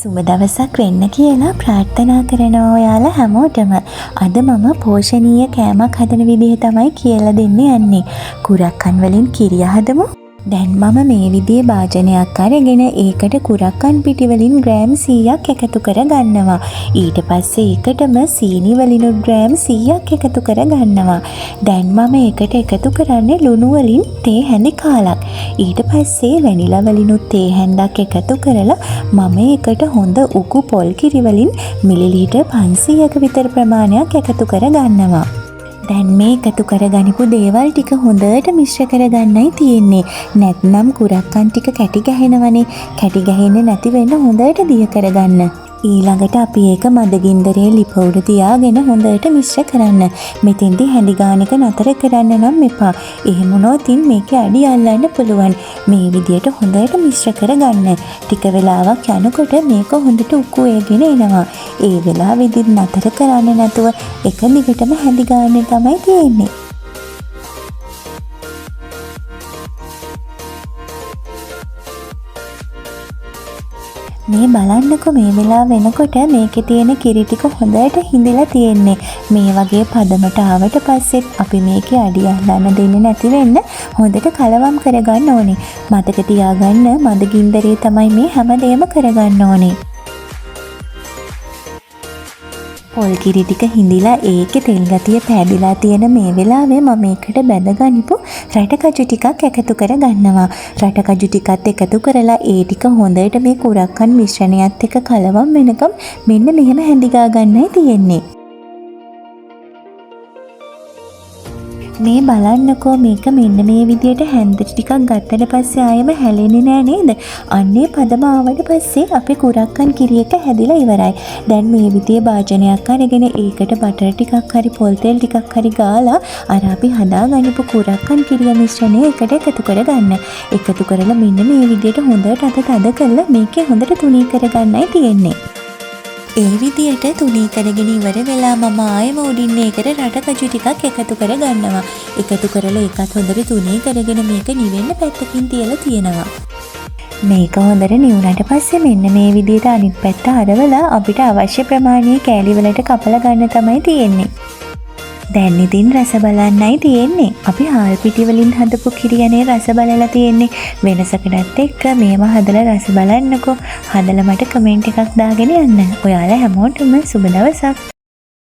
සුබ දවසක් වෙන්න කියලා ප්‍රාර්ථනා කරනවා ඔයාලා හැමෝටම. අද මම පෝෂණීය කෑමක් හදන විදිහ තමයි කියලා දෙන්න යන්නේ. කුරක්කන් වලින් කිරිය හදමු. දැන් මම මේ විදිහේ භාජනයක් අරගෙන ඒකට කුරක්කන් පිටි වලින් ග්‍රෑම් 100ක් එකතු කර ගන්නවා. ඊට පස්සේ ඒකටම සීනි වලිනුත් ග්‍රෑම් 100ක් එකතු කර ගන්නවා. දැන් මම ඒකට එකතු කරන්නේ ලුණු වලින් තේ හැඳි කාලක්. ඊට පස්සේ වැනිලා වලිනුත් තේ හැන්දක් එකතු කරලා මම ඒකට හොඳ උකු පොල් කිරි වලින් මිලිලීටර් 500ක විතර ප්‍රමාණයක් එකතු කර ගන්නවා. දැන් මේ එකතු කරගනිපු දේවල් ටික හොඳට මිශ්‍ර කරගන්නයි තියෙන්නේ. නැත්නම් කුරක්කන් ටික කැටි ගැහෙනවනේ. කැටි ගැහෙන්නේ නැති වෙන්න හොඳට දිය කරගන්න. ඊළඟට අපි ඒක මද ගින්දරේ ලිප උඩ තියාගෙන හොඳට මිශ්‍ර කරන්න. මෙතෙන්දි හැඳි ගාන එක නතර කරන්න නම් එපා. එහෙම වුණොත් මේකේ අඩි අල්ලන්න පුළුවන්. මේ විදියට හොඳට මිශ්‍ර කරගන්න. ටික වෙලාවක් යනකොට මේක හොඳට උක්කු වේගෙන එනවා. ඒ වෙලාවෙදිත් නතර කරන්න නැතුව එක දිගටම හැඳි ගාන්න තමයි තියෙන්නේ. මේ බලන්නකෝ, මේ වෙලාව වෙනකොට මේකේ තියෙන කිරි ටික හොඳට හිඳිලා තියෙන්නේ. මේ වගේ පදමට ආවට පස්සෙත් අපි මේකේ අඩිය අල්ලන්න දෙන්නේ නැති වෙන්න හොඳට කලවම් කරගන්න ඕනේ. මතක තියාගන්න, මද ගින්දරේ තමයි මේ හැමදේම කරගන්න ඕනේ. පොල් කිරි ටික හිඳිලා ඒකේ තෙල් ගතිය පෑදිලා තියෙන මේ වෙලාවේ මම ඒකට බැදගනිපු රටකජු ටිකක් එකතු කර ගන්නවා. රටකජු ටිකත් එකතු කරලා ඒ ටික හොඳට මේ කුරක්කන් මිශ්‍රණයත් එක්ක කලවම් වෙනකම් මෙන්න මෙහෙම හැඳි ගා ගන්නයි තියෙන්නේ. මේ බලන්නකෝ, මේක මෙන්න මේ විදියට හැන්දට ටිකක් ගත්තට පස්සේ ආයෙම හැලෙන්නේ නෑ නේද? අන්නේ පදම ආවට පස්සේ අපේ කුරක්කන් කිරි එක හැදිලා ඉවරයි. දැන් මේ විදියේ භාජනයක් අරගෙන ඒකට බටර් ටිකක් හරි පොල් තෙල් ටිකක් හරි ගාලා අර අපි හදාගන්නපු කුරක්කන් කිරිය මිශ්‍රණය එකට එකතු කරගන්න. එකතු කරලා මෙන්න මේ විදියට හොඳට අත තද කරලා මේකේ හොඳට තුනී කරගන්නයි තියෙන්නේ. ඒ විදියට තුනී කරගෙන ඉවර වෙලා මම ආයෙම උඩින් ඒකට රටකජු ටිකක් එකතු කර ගන්නවා. එකතු කරලා ඒකත් හොඳට තුනී කරගෙන මේක නිවෙන්න පැත්තකින් තියලා තියෙනවා. මේක හොඳට නිවුනට පස්සේ මෙන්න මේ විදියට අනිත් පැත්ත හරවලා අපිට අවශ්‍ය ප්‍රමාණයේ කෑලි වලට කපලා ගන්න තමයි තියෙන්නේ. දැන් ඉතින් රස බලන්නයි තියෙන්නේ. අපි හාල් පිටි වලින් හදපු කිරියනේ රස බලලා තියෙන්නේ. වෙනසකටත් එක්ක මේවා හදලා රස බලන්නකෝ. හදලා මට කමෙන්ට් එකක් දාගෙන යන්න. ඔයාලා හැමෝටම සුබ දවසක්.